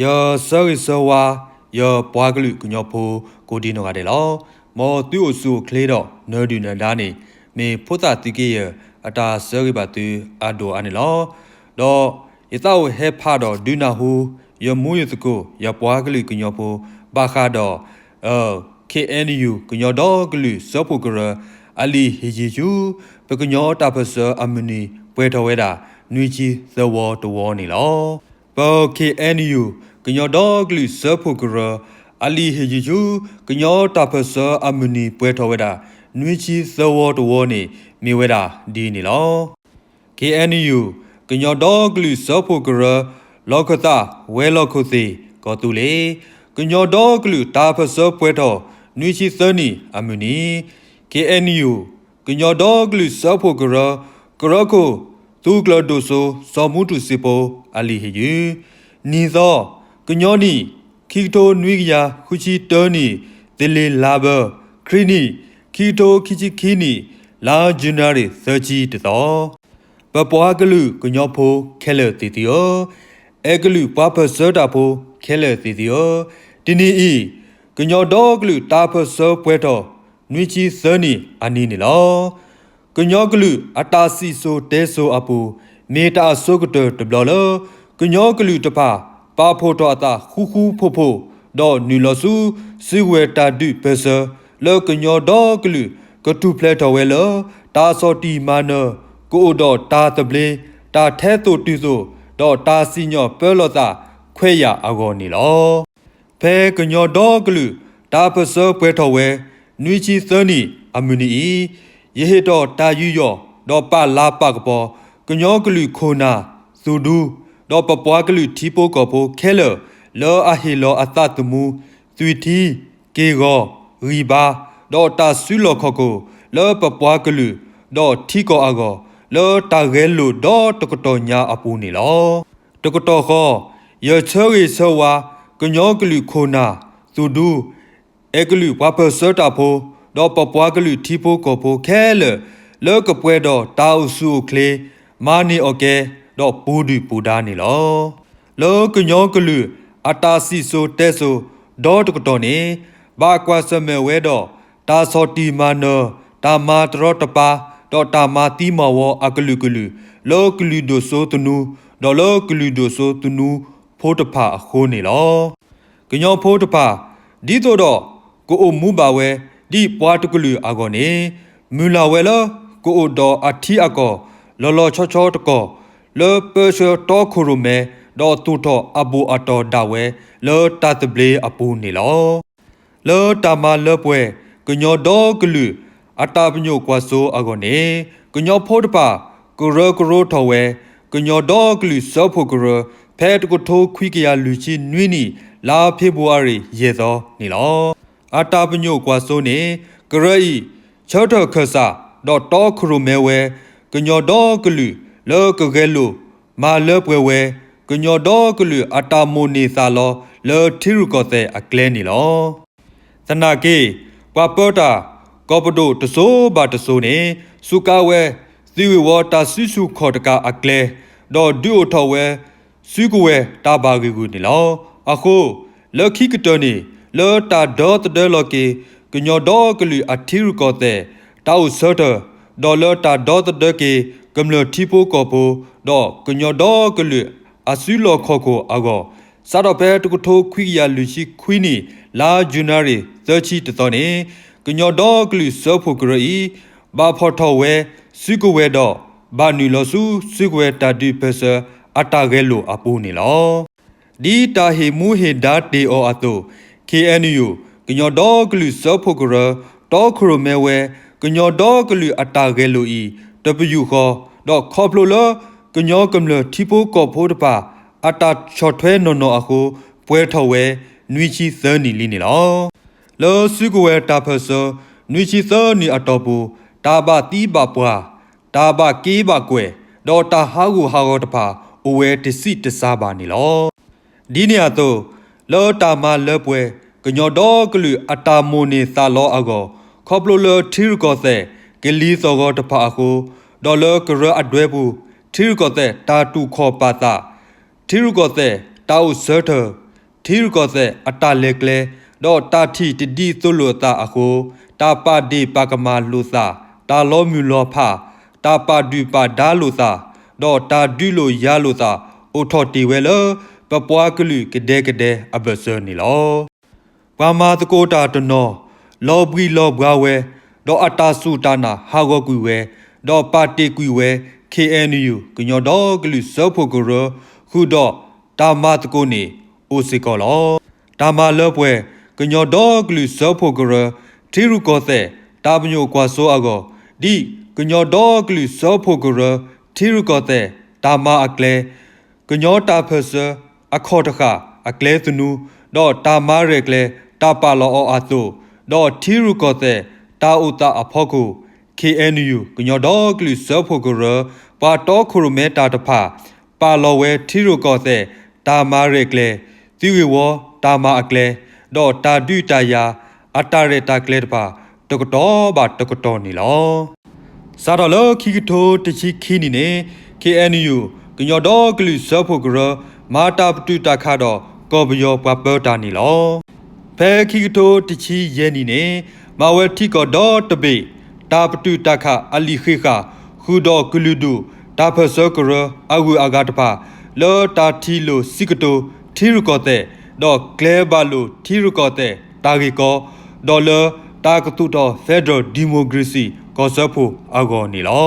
ယဆၢဂ့ၤဆၢဝါ ယပှၤကလုာ်ကညီဖိကိးဒံနီၢ်ဂၤဒဲးလီၤ. မ်သုအိၣ်ဆူၣ်အိၣ်ချ့ဒီးနၢၤဒုၣ်နၢၤဒါန့ၣ် မ့ၢ်ဖိသၣ်သုးက့ယဲၢ်အတၢ်ဆၢဂ့ၤဘၣ်သုအဒိၣ်အါန့ၣ်လီၤ. ဒီးယသးအိၣ်ဟဲဖးဒီးဒုးနၢ်ဟူ ယမူယသကိး ယပှၤကလုာ်ကညီဖိ ဘၣ်ဃးဒီး KNU ကညီဒီကလုာ်စၢဖှိၣ်ကရၢ အလံာ်ဟ့ၣ်ယုၢ်ဆူ ပကညီတၢ်ပၢၢ်ဆၢအမုၢ်နံၤပှဲၤထီၣ်ဝဲဒၣ် နွံဆံသၢဝီတဝီန့ၣ်လီၤ. ပ KNU ကညီဒီကလုာ်စၢဖှိၣ်ကရၢ အလံာ်ဟ့ၣ်ယုၢ်ဆူ ကညီတၢ်ပၢၢ်ဆၢအမုၢ်နံၤပှဲၤထီၣ်ဝဲဒၣ် နွံဆံသၢဝီတဝီန့ၣ် မ့ၢ်ဝဲဒၣ်ဒ်န့ၣ်လီၤ. KNU ကညီဒီကလုာ်စၢဖှိၣ်ကရၢ လီၢ်ခၢၣ်သးဝဲၤလီၢ်ခိၣ်သ့ၣ် ကီၢ်သူလ့ၤ ကညီဒီကလုာ်တၢ်ပၢၢ်ဆၢပှဲၤထီၣ် နွံဆံသၢနံၣ်အမုၢ်နံၤ KNU ကညီဒီကလုာ်စၢဖှိၣ်ကရၢ ကရၢခိၣ် သုးကျၢၤဒိၣ်စိ စီၤမူတူစ့ဖိ အလံာ်ဟ့ၣ်ယုၢ် နံၤသီ ကညီနံၣ် ခံကထိနွံကယၤဃုဆံတၢနံၣ် သလ့ၤလါဘၢ ခရံာ်နံၣ် ခံကထိခံဆံခံနံၣ် လါယနူၤအါရံၤ သၢဆံတသီ ပပှၤကလုာ်ကညီဖိခဲလၢာ်သ့ၣ်သုဧၢ, အဲၣ်ကလုာ်ပှၤပၢၢ်ဆၢတၢ်ဖိခဲလၢာ်သ့ၣ်သုဧၢ, တနံၤအံၤ ကညီဒီကလုာ်တၢ်ပၢၢ်ဆၢပှဲၤထီၣ် နွံဆံသၢနံၣ်အနံၤန့ၣ်လီၤ. ကညီကလုာ်အတၢ်စံၣ်စိၤတဲစိၤအပူၤ မ့ၢ်တၢ်အစိကတၢၢ်တဘျီလၢ ကညီကလုာ်တဖၣ် ပာ်ဖှိၣ်ထီၣ်အသးဃူဃူဖိးဖိး ဒီးနုာ်လီၤဆူ စုကဝဲၤတၢ်ဒုးပၢၢ်ဆၢ လၢကညီဒီကလုာ် ကထူၣ်ဖျဲးထီၣ်ဝဲလၢ တၢ်ဆီၣ်တံၢ်မၤနၢၤ ကအိၣ်ဒီးတၢ်သဘျ့, တၢ်ထဲသိးတုၤသိး ဒီးတၢ်စံၣ်ညီၣ်ပၢလီၤသးခွဲးယာ်အဂီၢ်န့ၣ်လီၤ. ဖဲကညီဒီကလုာ် တၢ်ပၢၢ်ဆၢပှဲၤထီၣ်ဝဲ နွံဆံသၢနံၣ်အမုၢ်နံၤအံၤ ယဟ့ၣ်ထီၣ်တၢ်ယူးယီၣ် ဒီးပာ်လၤပာ်ကပီၤ ကညီကလုာ်ခိၣ်နၢ် သူၣ်ဒူ ဒီးပပှၤကလုာ်ထံဖိကီၢ်ဖိခဲလၢာ် လၢအဟ့ၣ်လီၤအသးသမူ သွံၣ်ထံ, က့ၢ်ဂီၤ, ဂံၢ်ဘါ, ဒီးတၢ်စုလီၢ်ခီၣ်ခိၣ် လၢပပှၤကလုာ် ဒီးထံကီၢ်အဂီၢ် လၢတၢ်ဂဲၤလိာ်ဒီတကတီၢ်ညါအပူၤန့ၣ်လီၤ. တကတီၢ်ဃီ ယဆၢဂ့ၤဆၢဝါ ကညီကလုာ်ခိၣ်နၢ် သူၣ်ဒူ အဲၣ်ကလုာ်ပှၤပၢၢ်ဆၢတၢ်ဖိ ဒီးပပှၤကလုာ်ထံဖိကီၢ်ဖိခဲလၢာ် လၢကပှဲၤဒီးတၢ်အိၣ်ဆူၣ်အိၣ်ချ့ မၤန့ၢ်အီၣ်ကဲ ဒီးပူၤဒုၣ်ပူၤဒါန့ၣ်လီၤ. လၢကညီကလုာ် အတၢ်စံၣ်စိၤတဲစိၤ ဒီတကတီၢ်န့ၣ် ဘၣ်ကွၢ်ဆၢၣ်မဲာ်ဝဲဒီး တၢ်ဆီၣ်တံၢ်မၤနၢၤ, တၢ်မၤတရီတပါ, ဒီးတၢ်မၤသံမၤဝီအကလုာ်ကလုာ် လၢကလုာ်ဒိၣ်စိသနူ, ဒီးလၢကလုာ်ဒိၣ်စိသနူဖိတဖၣ်အဃိန့ၣ်လီၤ. ကညီဖိတဖၣ် ဒ်သိးဒီး ကအိၣ်မူဘၣ်ဝဲ ဒ်ပှၤတကလုာ်အဂီၢ်န့ၣ် မုၢ်လၢ်ဝဲလၢ ကအိၣ်ဒီးအထံအကီၢ် လီၤလီၤဆီဆီတကီၢ် လၢပၢဆှၢတီခိၣ်ရိၣ်မဲ ဒီးသူၣ်ထီၣ်အဘူၣ်အတီၢ်ဒၣ်ဝဲ လၢတၢ်သဘျ့အပူၤန့ၣ်လီၤ. လၢတၢ်မၤလၢပှဲၤ ကညီဒီကလုာ် အတၢ်ပညိၣ်ကွၢ်စိအဂီၢ်န့ၣ် ကညီဖိတဖၣ် ကရၢကရိထီၣ်ဝဲ ကညီဒီကလုာ်စၢဖှိၣ်ကရၢ ဖဲတကထိခွံကယၤလွံၢ်ဆံနွံနံၣ် လါဖ့ၤဘြူၤအါရံၤ ယဲၢ်သီန့ၣ်လီၤ. အတၢ်ပညိၣ်ကွၢ်စိန့ၣ် ကရၢအံၤ ဆၢထၢၣ်ခၢၣ်စး ဒီးတီခိၣ်ရိၣ်မဲဝဲ ကညီဒီကလုာ် လၢကဂဲၤလိာ် မၤလၢပှဲၤဝဲ ကညီဒီကလုာ်အတၢ်မိၣ်န့ၢ်သးလီ လၢထံရူၢ်ကီၢ်သဲးအကျဲန့ၣ်လီၤ. သနာ်က့ ပှၤပၢတၢ် ကီၢ်ပဒိၣ်တစိၤဘၣ်တစိၤန့ၣ် စူးကါဝဲ သုးဂ့ၢ်ဝီတၢ်စုဆူၣ်ခီၣ်တကးအကျဲ ဒီးဒုးအိၣ်ထီၣ်ဝဲ စုကဝဲၤတၢ်ဘၣ်ဂံာ်ဂူာ်န့ၣ်လီၤ. အဃိ လၢခံကတၢၢ်န့ၣ် လၢတၢ်ဒီသဒၢလီၤက့ၤ ကညီဒီကလုာ်အထံရူၢ်ကီၢ်သဲး တၢ်အိၣ်ဆၢထၢၣ် ဒီးလၢတၢ်ဒီသဒၢက့ၤ ကမျၢၢ်ထံဖိကီၢ်ဖိ ဒီးကညီဒီကလုာ်အစုလီၢ်ခီၣ်ခိၣ်အဂီၢ် စးထီၣ်ဖဲတကထိခွံကယၤလွံၢ်ဆံခွံနံၣ် လါယနူၤအါရံၤ သၢဆံတသီန့ၣ် ကညီဒီကလုာ်စၢဖှိၣ်ကရၢအံၤ ဘၣ်ဖီၣ်ထီၣ်ဝဲ စုကဝဲၤဒီး ဘၣ်နုာ်လီၤဆူ စုကဝဲၤတၢ်ဒုးပၢၢ်ဆၢ အတၢ်ဂဲၤလိာ်အပူၤန့ၣ်လီၤ. ဒ်တၢ်ဟ့ၣ်မူဟ့ၣ်ဒါတ့ၢ်အီၤအသိး ခ့ၣ်အဲၣ်ယူၣ် ကညီဒီကလုာ်စၢဖှိၣ်ကရၢ တီခိၣ်ရိၣ်မဲဝဲ ကညီဒီကလုာ်အတၢ်ဂဲၤလိာ်အံၤ တပယူာ်ဃီ ဒီးခီဖျိလၢ ကညီကမျၢၢ်ထံဖိကီၢ်ဖိတဖၣ် အတၢ်ဆီၣ်ထွဲနီၢ်နီၢ်အဃိ ပှဲၤထီၣ်ဝဲ နွံဆံသၢနံၣ်လံန့ၣ်လီၤ. လၢစုကဝဲၤတၢ်ပၢၢ်ဆၢ နွံဆံသၢနံၣ်အတီၢ်ပူၤ တၢ်ဘၣ်သံဘၣ်ပှၢ် တၢ်ဘၣ်က့ဘၣ်ကွဲၢ် ဒီးတၢ်ဟးဂူာ်ဟးဂီၤတဖၣ် အိၣ်ဝဲတဆံးတစှၤဘၣ်န့ၣ်လီၤ. ဒ်န့ၣ်အသိး လၢတၢ်မၤလၢပှဲၤ ကညီဒီကလုာ်အတၢ်မိၣ်န့ၢ်သးလီအဂီၢ် ခီဖျိလၢထံရူၢ်ကီၢ်သဲး ကလံၤသီၣ်ဂီၤတဖၣ်အဃိ ဒီးလၢကရၢအဒွဲပူၤ ထံရူၢ်ကီၢ်သဲးတၢ်တူၢ်ခီၣ်ပာ်သး ထံရူၢ်ကီၢ်သဲးတၢ်အိၣ်ဆၢထၢၣ် ထံရူၢ်ကီၢ်သဲးအတၢ်လဲၤကျဲ ဒီးတၢ်ထံၣ်တဒ်သိးလိာ်အသးအဃိ တၢ်ပာ်ဒ့ၣ်ပာ်ကမၣ်လိာ်သး, တၢ်လီၤမုၢ်လီၤဖး, တၢ်ပာ်ဒုၣ်ပာ်ဒါလိာ်သး, ဒီးတၢ်ဒုးလိာ်ယၤလိာ်သး အိၣ်ထီၣ်တ့ၢ်ဝဲလၢ ပပှၤကလုာ်ကဒဲကဒဲအဘၢၣ်စၢၤန့ၣ်လီၤ. ပှၤမၤသကိးတၢ်တနီၤ လီၤဘှံးလီၤဘှါဝဲ, ဒီးအတၢ်စူၢ်တၢ်နာ်ဟးဂီၤကွံာ်ဝဲ, ဒီးပာ်တ့ၢ်ကွံာ်ဝဲ ခ့ၣ်အဲၣ်ယူၣ် ကညီဒီကလုာ်စၢဖှိၣ်ကရၢ ဃုာ်ဒီးတၢ်မၤသကိးန့ၣ် အိၣ်စ့ၢ်ကီးလီၤ. တၢ်မၤလၢပှဲၤ ကညီဒီကလုာ်စၢဖှိၣ်ကရၢ ထံရူၢ်ကီၢ်သဲး တၢ်ပညိၣ်ကွၢ်စိအဂီၢ် ဒ်ကညီဒီကလုာ်စၢဖှိၣ်ကရၢ ထံရူၢ်ကီၢ်သဲး တၢ်မၤအကျဲ ကညီတၢ်ပၢၢ်ဆၢအခီၣ်တဃၣ်အကျဲသနူ ဒီးတၢ်မၤရဲၣ်ကျဲၤတၢ်ပာ်လီၤအီၤအသိး, ဒီးထံရူၢ်ကီၢ်သဲးတၢ်အိၣ်သးအဖီခိၣ် ခ့ၣ်အဲၣ်ယူၣ် ကညီဒီကလုာ်စၢဖှိၣ်ကရၢ ပှၤတီခိၣ်ရိၣ်မဲတၢ်တဖၣ် ပာ်လီၤဝဲထံရူၢ်ကီၢ်သဲးတၢ်မၤရဲၣ်ကျဲၤ သုးဂ့ၢ်ဝီတၢ်မၤအကျဲ ဒီးတၢ်ဒုးတၢ်ယၤအတၢ်ရဲၣ်တၢ်ကျဲၤတဖၣ် တကတီၢ်ဘၣ်တကတီၢ်န့ၣ်လီၤ. စးထီၣ်လၢခံကထိတဆံခံနံၣ်န့ၣ် ခ့ၣ်အဲၣ်ယူၣ် ကညီဒီကလုာ်စၢဖှိၣ်ကရၢ မၤတၢ်ပတုာ်တၢ်ခးဒီးကီၢ်ပယီၤပှၤပၢတၢ်န့ၣ်လီၤ. ဖဲခံကထိတဆံယဲၢ်နံၣ်န့ၣ် မၤဝဲထံကီၢ်ဒီတဘ့ၣ် တၢ်ပတုာ်တၢ်ခးအလံာ်ဃ့ဃာ် ဃုာ်ဒီးကလုာ်ဒူၣ်တၢ်ပၢၢ်ဆၢကရၢအဂုၤအဂၤတဖၣ် လၢတၢ်ထံၣ်လိာ်စံးကတိၤထံရူၢ်ကီၢ်သဲး ဒီးကျဲဘၣ်လိာ်ထံရူၢ်ကီၢ်သဲးတၢ်ဂ့ၢ်ကီ ဒီးလၢတၢ်ကသူၣ်ထီၣ် Federal Democracy ကီၢ်စၢဖှိၣ်အဂီၢ်န့ၣ်လီၤ.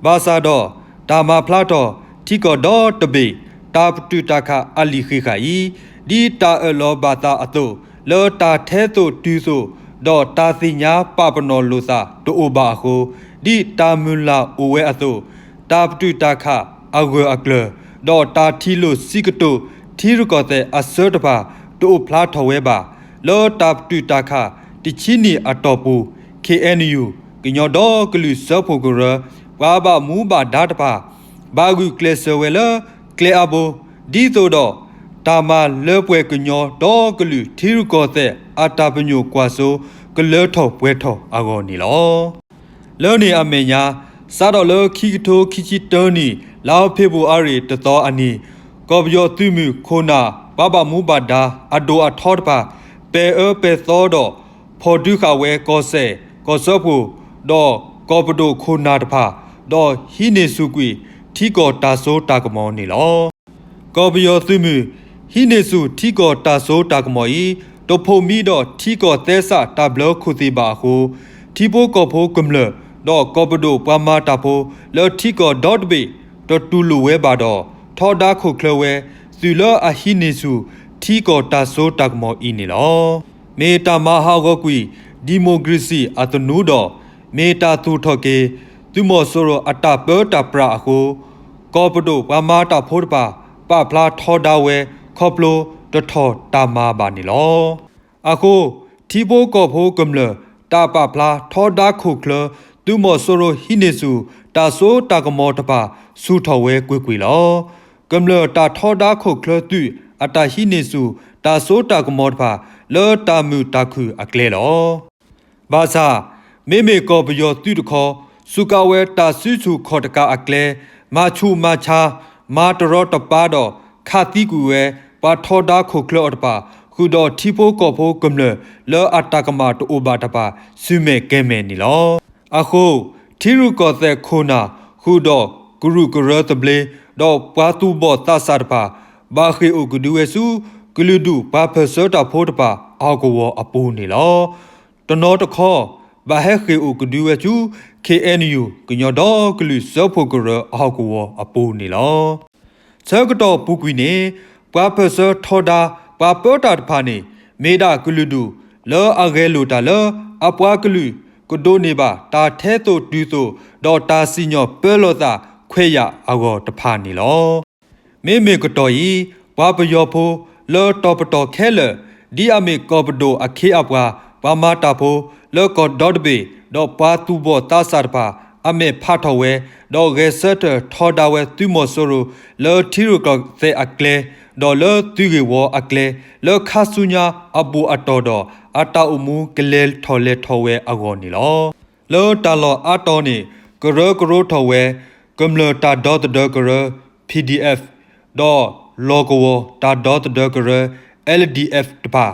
ဘၣ်ဆၣ်ဒီး တၢ်မၤဖျါထီၣ်ထံကီၢ်ဒီတဘ့ၣ် တၢ်ပတုာ်တၢ်ခးအလံာ်ဃ့ဃာ်အံၤ ဒ်တၢ်အၢၣ်လီၤဘၣ်သးအသိး လၢတၢ်ထဲသိးတုၤသိး ဒီးတၢ်သ့ၣ်ညါပာ်ပနီၣ်လိာ်သးတအိၣ်ဘၣ်အဃိ ဒ်တၢ်မုၢ်လၢ်အိၣ်ဝဲအသိး တၢ်ပတုာ်တၢ်ခးအဂၢၢ်အကျၢၤ ဒီးတၢ်ထံၣ်လိာ်စံးကတိၤထံရူၢ်ကီၢ်သဲးအဆၢတဖၣ် တအိၣ်ဖျါထီၣ်ဝဲဘၣ်. လၢတၢ်ပတုာ်တၢ်ခးတဆံနံၣ်အတီၢ်ပူၤ ခ့ၣ်အဲၣ်ယူၣ် ကညီဒီကလုာ်စၢဖှိၣ်ကရၢ ပှၤဘၣ်မူဘၣ်ဒါတဖၣ် ဘၣ်ဂုာ်ကျဲးစၢးဝဲလၢကျဲအါဘိ ဒ်သိးဒီး တၢ်မၤလၢပှဲၤကညီဒီကလုာ်ထံရူၢ်ကီၢ်သဲးအတၢ်ပညိၣ်ကွၢ်စိ ကလၢထီၣ်ပှဲၤထီၣ်အဂီၢ်န့ၣ်လီၤ. လၢန့ၣ်အမဲာ်ညါ စးထီၣ်လၢခံကထိခံဆံတၢနံၣ် လါဖ့ၤဘြူၤအါရံၤတသီအနံၤ ကီၢ်ပယီၤသုးမုၢ်ခိၣ်နၢ် ပှၤဘၣ်မူဘၣ်ဒါအဒိၣ်အထီတဖၣ် ပဲၤအၢပဲၤသီဒီး ဖီၣ်ဒုးဃာ်ဝဲကီၢ်စဲၣ် ကီၢ်စၢဖှိၣ် ဒီးကီၢ်ပဒိၣ်ခိၣ်နၢ်တဖၣ် ဒီးဟံးန့ၢ်ဆူၣ်ကွံာ်ထံကီၢ်တၢ်စိတၢ်ကမီၤန့ၣ်လီၤ. ကီၢ်ပယီၤသုးမုၢ် ဟံးန့ၢ်ဆူၣ်ထံကီၢ်တၢ်စိတၢ်ကမီၤအံၤ တဖိးမံဒီးထံကီၢ်သဲစးတၢ်ဘျၢခိၣ်သ့ၣ်ဘၣ်အဃိ ထံဖိကီၢ်ဖိကမျၢၢ် ဒီးကီၢ်ပဒိၣ်ပှၤမၤတၢ်ဖိ လၢထံကီၢ်ဒီတဘ့ၣ် တတူၢ်လိာ်ဝဲဘၣ်ဒီး ထီဒါခိၣ်ချၢဝဲ သုးလၢအဟံးန့ၢ်ဆူၣ်ထံကီၢ်တၢ်စိတၢ်ကမီၤအံၤန့ၣ်လီၤ. မ့ၢ်တၢ်မၤဟးဂီၤကွံာ် ဒံၣ်မိၣ်ကရ့ၣ်စံၣ်အသနူဒီး မ့ၢ်တၢ်သူၣ်ထီၣ်က့ၤ သုးမီၤစိရိၤအတၢ်ပၢတၢ်ပြးအဃိ ကီၢ်ပဒိၣ်ပှၤမၤတၢ်ဖိတဖၣ် ပာ်ဖျါထီဒါဝဲ ခီဖျိတထီၣ်တၢ်မၤဘၣ်န့ၣ်လီၤ. အဃိ ထံဖိကီၢ်ဖိကမျၢၢ် တၢ်ပာ်ဖျါထီဒါခိၣ်ချၢ သုးမီၤစိရိၤဟံးန့ၢ်ဆူၣ် တၢ်စိတၢ်ကမီၤတဖၣ် ဆူၣ်ထီၣ်ဝဲကွ့ၢ်ကွ့ၢ်လီၤ. ကမျၢၢ်တၢ်ထီဒါခိၣ်ချၢသုး အတၢ်ဟံးန့ၢ်ဆူၣ် တၢ်စိတၢ်ကမီၤတဖၣ် လၢတၢ်မုာ်တၢ်ခုၣ်အကျဲလီၤ. ဘၣ်ဆၣ် မ့မ့ၢ်ကီၢ်ပယီၤသုးတခီ စူးကါဝဲတၢ်စုဆူၣ်ခီၣ်တကးအကျဲ မၤဆူးမၤဆါ မၤတရီတပါဒီး ခးသံကွံာ်ဝဲ ပှၤထီဒါခိၣ်ချၢအီၤတဖၣ် ဃုာ်ဒီးထံဖိကီၢ်ဖိကမျၢၢ် လၢအတၢ်ကမၣ်တအိၣ်ဘၣ်တဖၣ် ဆူၣ်မဲာ်ကဲၤမဲာ်န့ၣ်လီၤ. အဃိ ထံရူၢ်ကီၢ်သဲးခိၣ်နၢ် ဃုာ်ဒီးကရူၢ်ကရၢသဘျ့ ဒီးပှၤသူၣ်ဘီၣ်သးစၢ်တဖၣ် ဘၣ်ဃ့ၢ်အိၣ်ကဒုဝဲဆူ ကလုာ်ဒူၣ်ပှၤပၢၢ်ဆၢတၢ်ဖိတဖၣ် အဟီၣ်ကဝီၤအပူၤန့ၣ်လီၤ. တနီၤတခီ ဘၣ်ဟဲဃ့ၢ်အိၣ်ကဒုဝဲဆူ ခ့ၣ်အဲၣ်ယူၣ် ကညီဒီကလုာ်စၢဖှိၣ်ကရၢအဟီၣ်ကဝီၤအပူၤန့ၣ်လီၤ. ဆၢကတီၢ်ပူၤကွံာ်န့ၣ် ပှၤပၢၢ်ဆၢထီဒါ ပှၤပၢတၢ်တဖၣ်န့ၣ် မ့ၢ်ဒၣ်ကလုာ်ဒူၣ် လၢအဂဲၤလိာ်တၢ်လၢ အပှၤကလုာ်ကဒိးန့ၢ်ဘၣ် တၢ်ထဲသိးတုၤသိး ဒီးတၢ်စံၣ်ညီၣ်ပၢလီၤသးခွဲးယာ်အဂီၢ်တဖၣ်န့ၣ်လီၤ. မ့မ့ၢ်ကတီၢ်အံၤ ပှၤပယီၤဖိ လၢတီၤပတီၢ်ခဲလၢာ် ဒ်အမ့ၢ်ကီၢ်ပဒိၣ်အခ့အပှၤ ပှၤမၤတၢ်ဖိ လၢကီၢ်ဒီတဘ့ၣ် ဒီးပှၤသူၣ်ဘီၣ်သးစၢ်တဖၣ် အမဲာ်ဖးထီၣ်ဝဲ ဒီးဂဲၤဆၢထၢၣ်ထီဒါဝဲသုးမီၤစိရိၤ လၢထံရူၢ်ကီၢ်သဲးအကျဲ ဒီးလၢသုးဂ့ၢ်ဝီအကျဲ လၢခါဆူညါအဘူးအတီၢ်ဒီး အတၢ်အိၣ်မူကလဲၤထီၣ်လဲၤထီဝဲအဂီၢ်န့ၣ်လီၤ. လၢတၢ်လီၢ်အါတီၤန့ၣ် ကရၢကရိထီၣ်ဝဲ ကမျၢၢ်တၢ်ဒီသဒၢကရၢ P D F ဒီးလီၢ်ကဝီၤတၢ်ဒီသဒၢကရၢ L D F တဖၣ်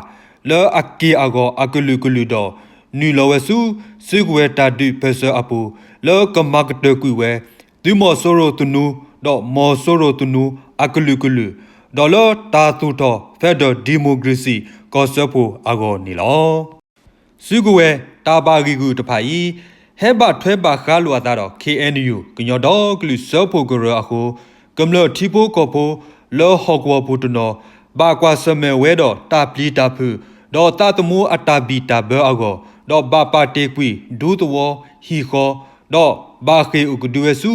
လၢအက့ၢ်အဂီၤအကလုာ်ကလုာ်ဒီး နုာ်လီၤဝဲဆူ စုကဝဲၤတၢ်ဒုးပၢၢ်ဆၢအပူၤ လၢကမၤကတၢၢ်ကွံာ်ဝဲ သုးမီၤစိရိၤသနူ ဒီးမီၤစိရိၤသနူအကလုာ်ကလုာ် ဒီးလၢတၢ်သူၣ်ထီၣ် Federal Democracy ကီၢ်စၢဖှိၣ်အဂီၢ်န့ၣ်လီၤ. စုကဝဲၤတၢ်ဘၣ်ဂံာ်ဂုာ်တဖၣ်အံၤ ဟဲဘၣ်ထွဲဘၣ်ဃးလိာ်အသးဒီး K N U ကညီဒီကလုာ်စၢဖှိၣ်ကရၢအဃိ ကမျၢၢ်ထံဖိကီၢ်ဖိ လၢဟီၣ်ကဝီၤပူၤတနီၤ ဘၣ်ကွၢ်ဆၢၣ်မဲာ်ဝဲဒီးတၢ်ပျံၤတၢ်ဖုး ဒီးသးသမူအတၢ်ဘံၣ်တၢ်ဘၢအဂီၢ် ဒီးဘၣ်ပာ်တ့ၢ်ကွံာ်ဒူသဝီဟံၣ်ဃီ ဒီးဘၣ်ဃ့ၢ်အိၣ်ကဒုဝဲဆူ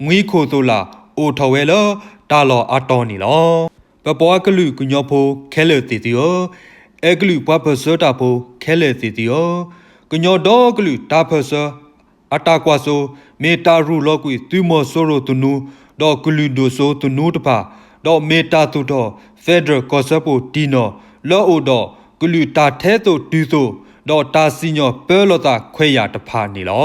မှံခိၣ်သိးလၣ် အိၣ်ထီၣ်ဝဲလၢတၢ်လီၢ်အတီၢ်န့ၣ်လီၤ. ပပှၤကလုာ်ကညီဖိခဲလၢာ်သ့ၣ်သုဧၢ, အဲၣ်ကလုာ်ပှၤပၢၢ်ဆၢတၢ်ဖိခဲလၢာ်သ့ၣ်သုဧၢ, ကညီဒီကလုာ်တၢ်ပၢၢ်ဆၢ အတၢ်ကွၢ်စိ မ့ၢ်တၢ်ရူၢ်လီၤကွံာ်သုးမီၤစိရိၤသနူ ဒီးကလုာ်ဒိၣ်စိသနူတဖၣ်, ဒီးမ့ၢ်တၢ်သူၣ်ထီၣ် Federal ကီၢ်စၢဖှိၣ်တံၢ်နီၢ် လၢအအိၣ်ဒီးကလုာ်တၢ်ထဲသိးတုၤသိး ဒီးတၢ်စံၣ်ညီၣ်ပၢလီၤသးခွဲးယာ်တဖၣ်န့ၣ်လီၤ.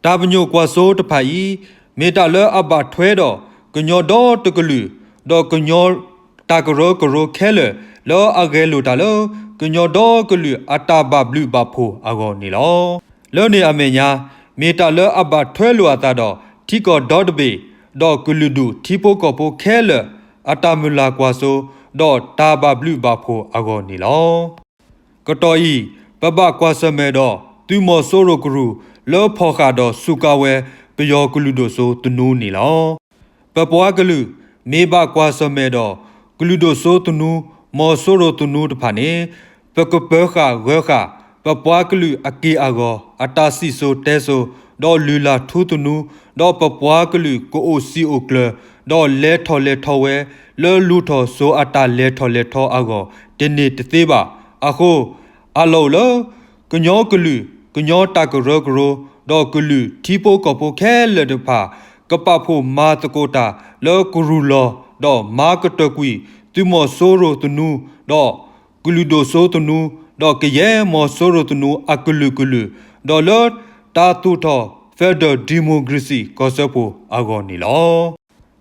တၢ်ပညိၣ်ကွၢ်စိတဖၣ်အံၤ မ့ၢ်တၢ်လၢအဘၣ်ထွဲဒီး ကညီဒီတကလုာ် ဒီးကညီတၢ်ကရၢကရိခဲလၢာ် လၢအဂဲၤလိာ်တၢ်လၢ ကညီဒီကလုာ်အတၢ်ဘၣ်ဘျုးဘၣ်ဖှိၣ်အဂီၢ်န့ၣ်လီၤ. လၢန့ၣ်အမဲာ်ညါ မ့ၢ်တၢ်လၢအဘၣ်ထွဲလိာ်အသးဒီး ထံကီၢ်ဒီတဘ့ၣ် ဒီးကလုာ်ဒူၣ်ထံဖိကီၢ်ဖိခဲလၢာ် အတၢ်မုၢ်လၢ်ကွၢ်စိ ဒီးတၢ်ဘၣ်ဘျုးဘၣ်ဖှိၣ်အဂီၢ်န့ၣ်လီၤ. ကတီၢ်အံၤ ပဘၣ်ကွၢ်ဆၢၣ်မဲာ်ဒီး သုးမီၤစိရိၤကရူၢ် လၢဖီၣ်ဃာ်ဒီးစူးကါဝဲ ပယီၤကလုာ်ဒိၣ်စိသနူန့ၣ်လီၤ. ပပှၤကလုာ် မ့ၢ်ဘၣ်ကွၢ်ဆၢၣ်မဲာ်ဒီး ကလုာ်ဒိၣ်စိသနူ မီၤစိရိၤသနူတဖၣ်န့ၣ် ပကပၢၤဃာ်ဂၢၤဃာ် ပပှၤကလုာ်အက့ၢ်အဂီၤ အတၢ်စံၣ်စိၤတဲစိၤ ဒီးလုၢ်လၢ်ထူသနူ ဒီးပပှၤကလုာ်ကအိၣ်စံာ်အိၣ်ကျၢၤ ဒီးလဲၤထီၣ်လဲၤထီဝဲ လၢလူၤထီၣ်စိၤအတၢ်လဲၤထီၣ်လဲၤထီအဂီၢ် တန့ၢ်တသ့ဘၣ်. အဃိ အလီၢ်အိၣ်လၢ ကညီကလုာ် ကညီတၢ်ကရၢကရိ ဒီးကလုာ်ထံဖိကီၢ်ဖိခဲလၢာ်တဖၣ် ကပာ်ဖှိၣ်မၤသကိးတၢ်လၢကရူၢ်လီၤ ဒီးမၤကတၢၢ်ကွံာ် သုးမီၤစိရိၤသနူ ဒီးကလုာ်ဒိၣ်စိသနူ ဒီးကယဲၢ်မီၤစိရိၤသနူအကလုာ်ကလုာ် ဒီးလၢတၢ်သူၣ်ထီၣ် Federal Democracy ကီၢ်စၢဖှိၣ်အဂီၢ်န့ၣ်လီၤ.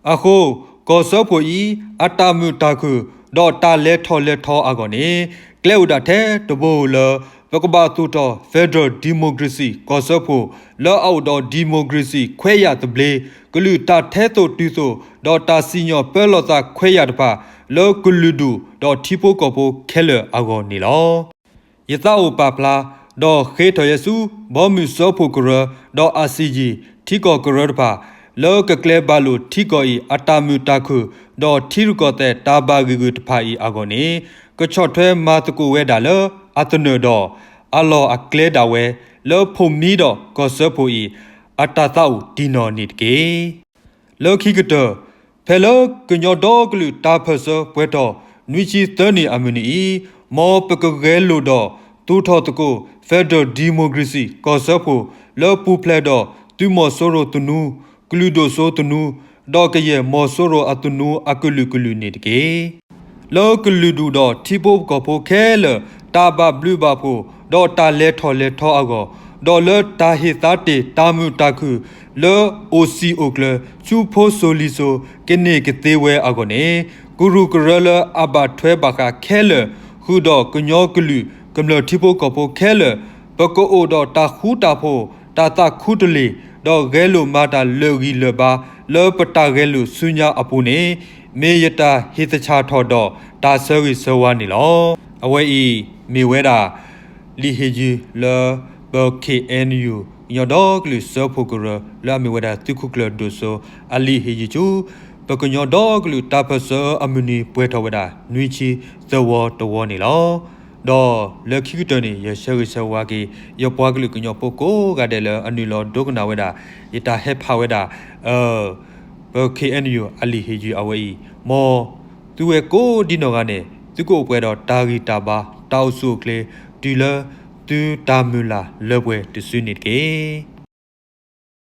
အဃိ ကီၢ်စၢဖှိၣ်အံၤ အတၢ်မုာ်တၢ်ခုၣ် ဒီးတၢ်လဲၤထီၣ်လဲၤထီအဂီၢ်န့ၣ် ကျဲအိၣ်ဒၣ်ထဲတဘိလၢ ပကဘၣ်သူၣ်ထီၣ် Federal Democracy ကီၢ်စၢဖှိၣ် လၢအအိၣ်ဒီး democracy ခွဲးယာ်သဘျ့ ကလုာ်တၢ်ထဲသိးတုၤသိး ဒီးတၢ်စံၣ်ညီၣ်ပၢလီၤသးခွဲးယာ်တဖၣ် လၢကလုာ်ဒူၣ်ဒီးထံဖိကီၢ်ဖိခဲလၢာ်အဂီၢ်န့ၣ်လီၤ. ယသးအိၣ်ပာ်ဖျါ ဒီးဃ့ထီၣ်ယဲဆူ ဘီမုၢ်စၢဖှိၣ်ကရၢ ဒီး R C G ထံကီၢ်ကရၢတဖၣ် လၢကကျဲဘၣ်လိာ်ထံကီၢ်အံၤ အတၢ်မုာ်တၢ်ခုၣ် ဒီးထံရူၢ်ကီၢ်သဲးတၢ်ဘၣ်ဂံာ်ဂုာ်တဖၣ်အံၤအဂီၢ်န့ၣ် ကဆီၣ်ထွဲမၤသကိးဝဲဒၣ်လၢအသနၢၣ်ဒီး အလီၢ်အကျဲဒၣ်ဝဲ လၢဖိးမံဒီးကီၢ်စၢဖှိၣ်အံၤ အတၢ်သးအိၣ်တံၢ်နီၢ်န့ၣ်တက့ၢ်. လၢခံကတၢၢ် ဖဲလၢကညီဒီကလုာ်တၢ်ပၢၢ်ဆၢပှဲၤထီၣ် နွံဆံသၢနံၣ်အမုၢ်နံၤအံၤ မ်ပကဂဲၤလိာ်ဒီး သူၣ်ထီၣ်သကိး Federal Democracy ကီၢ်စၢဖှိၣ် လၢပူၤဖျဲးဒီး သုးမီၤစိရိၤသနူ, ကလုာ်ဒိၣ်စိသနူ, ဒီးကယဲၢ်မီၤစိရိၤအသနူအကလုာ်ကလုာ်န့ၣ်တက့ၢ်. လၢကလုာ်ဒူၣ်ဒီးထံဖိကီၢ်ဖိခဲလၢာ် တၢ်ဘၣ်ဘျုးဘၣ်ဖှိၣ် ဒီးတၢ်လဲၤထီၣ်လဲၤထီအဂီၢ်, ဒီးလၢတၢ်ဟ့ၣ်သါတ့ၢ်တၢ်မုာ်တၢ်ခုၣ် လၢအိၣ်စံာ်အိၣ်ကျၢၤ ဆူဖိစိၤလံၤစိၤ ကန့ၢ်ကသ့ဝဲအဂီၢ်န့ၣ်, ကရူၢ်ကရၢလၢအဘၣ်ထွဲဘၣ်ဃးခဲလၢာ် ဃုာ်ဒီးကညီကလုာ် ကမျၢၢ်ထံဖိကီၢ်ဖိခဲလၢာ် ပကအိၣ်ဒီးတၢ်ဃူတၢ်ဖိး တၢ်သးခူတလ့ၢ် ဒီးဂဲၤလိာ်မၤတၢ်လၢာ်ဂံၢ်လၢာ်ဘါ လၢပတၢ်ဂဲၤလိာ်ဆူညါအပူၤန့ၣ် မ့ၢ်ယတၢ်ဟ့ၣ်သဆၣ်ထီၣ်ဒီးတၢ်ဆၢဂ့ၤဆၢဝါန့ၣ်လီၤ. အဝဲအံၤ မ့ၢ်ဝဲဒၣ် လံာ်ဟ့ၣ်ယုၢ်လၢ ပ K N U ကညီဒီကလုာ်စၢဖှိၣ်ကရၢ လၢအမ့ၢ်ဝဲဒၣ်သုးခိၣ်ကျၢၢ်ဒိၣ်စိ အလံာ်ဟ့ၣ်ယုၢ်ဆူ ပကညီဒီကလုာ်တၢ်ပၢၢ်ဆၢအမုၢ်နံၤပှဲၤထီၣ်ဝဲဒၣ် နွံဆံသၢဝီတဝီန့ၣ်လီၤ. ဒီးလၢခံကတၢၢ်န့ၣ် ယဆၢဂ့ၤဆၢဝါက့ၤ ယပှၤကလုာ်ကညီဖိကိးဂၤဒဲးလၢအနုာ်လီၤဒိကနၣ်ဝဲဒၣ် ယတၢ်ဟဲဖးဝဲဒၣ် ပ K N U အလံာ်ဟ့ၣ်ယုၢ်အဝဲအံၤ, မ်သုဝဲကိးဒံနီၢ်ဂၤန့ၣ် သုကအိၣ်ပှဲၤဒီးတၢ်ဂံၢ်တၢ်ဘါ တၢ်အိၣ်ဆူၣ်အိၣ်ချ့ တုၤလၢသုတၢ်မုၢ်လၢ်လၢပှဲၤတစုန့ၣ်တက့ၢ်.